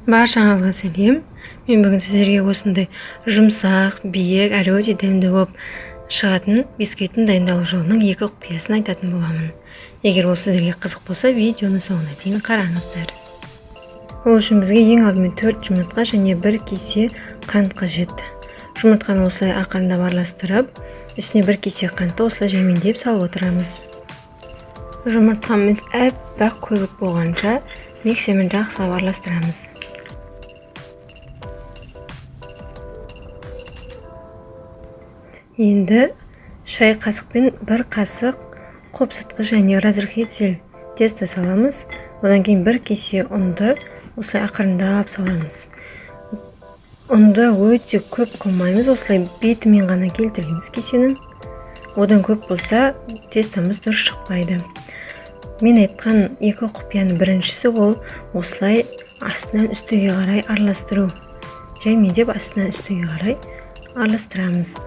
Баршаңызға сәлем. Мен бүгін сіздерге осындай жұмсақ, биік, әрі өте дәмді болып шығатын бисквиттің дайындалу жолының екі құпиясын айтатын боламын. Егер ол сіздерге қызық болса, видеоны соңына дейін қараңыздар. Ол үшін бізге ең алдымен 4 жұмыртқа және 1 кесе қант қажет. Жұмыртқаны осылай ақырындап араластырып, үстіне 1 кесе қантты осылай жаймендеп салып отырамыз. Жұмыртқамыз әппақ көбік болғанша миксермен жақсылап араластырамыз. Енді шай қасықпен 1 қасық қопсытқы және разрыхлитель тесто саламыз. Одан кейін 1 кесе ұнды осылай ақырындап саламыз. Ұнды өте көп қылмаймыз, осылай бетімен ғана келтіреміз кесенің. Одан көп болса, тестомыз дұрыс шықпайды. Мен айтқан екі құпияның біріншісі ол осылай астынан үстіге қарай араластыру. Жаймендеп астынан үстіге қарай араластырамыз.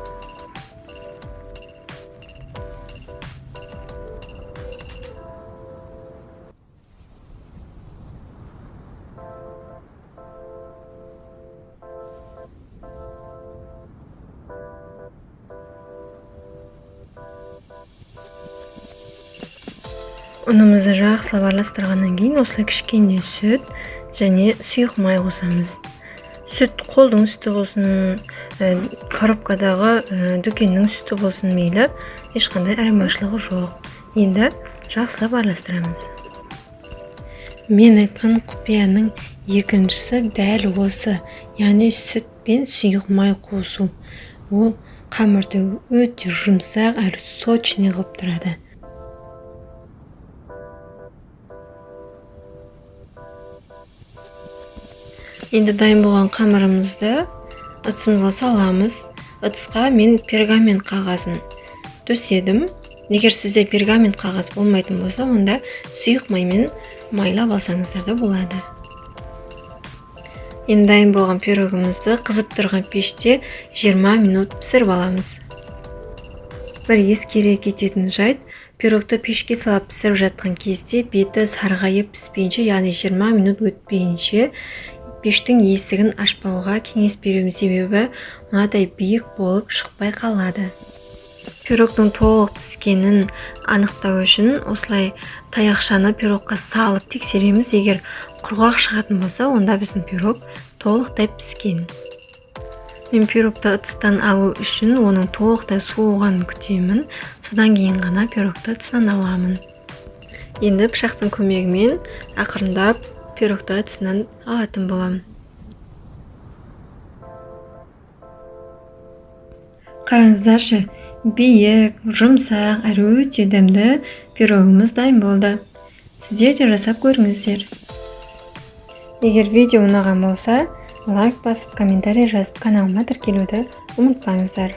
Ұнымызды жақсылап араластырғаннан кейін осылай кішкене сүт және сұйық май қосамыз. Сүт қолдың сүті болсын, коробкадағы дүкеннің сүті болсын, мейлі, ешқандай айырмашылығы жоқ. Енді жақсылап араластырамыз. Мен айтқан құпияның екіншісі дәл осы, яғни сүт пен сұйық май қосу. Ол қамырды өте жұмсақ әрі сочный қылып тұрады. Енді дайын болған қамырымызды ыдысымызға саламыз. Ыдысқа мен пергамент қағазын төседім. Егер сізде пергамент қағаз болмайтын болса, онда сұйық маймен майлап алсаңыздар да болады. Енді дайын болған пирогымызды қызып тұрған пеште 20 минут пісіріп аламыз. Бір ескере кететін жайт, пирогты пешке салып пісіріп жатқан кезде беті сарғайып піспейінше, яғни 20 минут өтпейінше пештің есігін ашпауға кеңес беремін, себебі мынадай биік болып шықпай қалады. Пирогтың толық піскенін анықтау үшін осылай таяқшаны пирогқа салып тексереміз. Егер құрғақ шығатын болса, онда біздің пирог толықтай піскен. Мен пирогты ыдыстан алу үшін оның толықтай суығанын күтемін, содан кейін ғана пирогты ыдысынан аламын. Енді пышақтың көмегімен ақырындап пирогты ыдысынан алатын боламын. Қараңыздаршы, биік, жұмсақ, әрі өте дәмді пирогымыз дайын болды. Сіздер де жасап көріңіздер. Егер видео ұнаған болса, лайк басып, комментарий жазып, каналыма тіркелуді ұмытпаңыздар.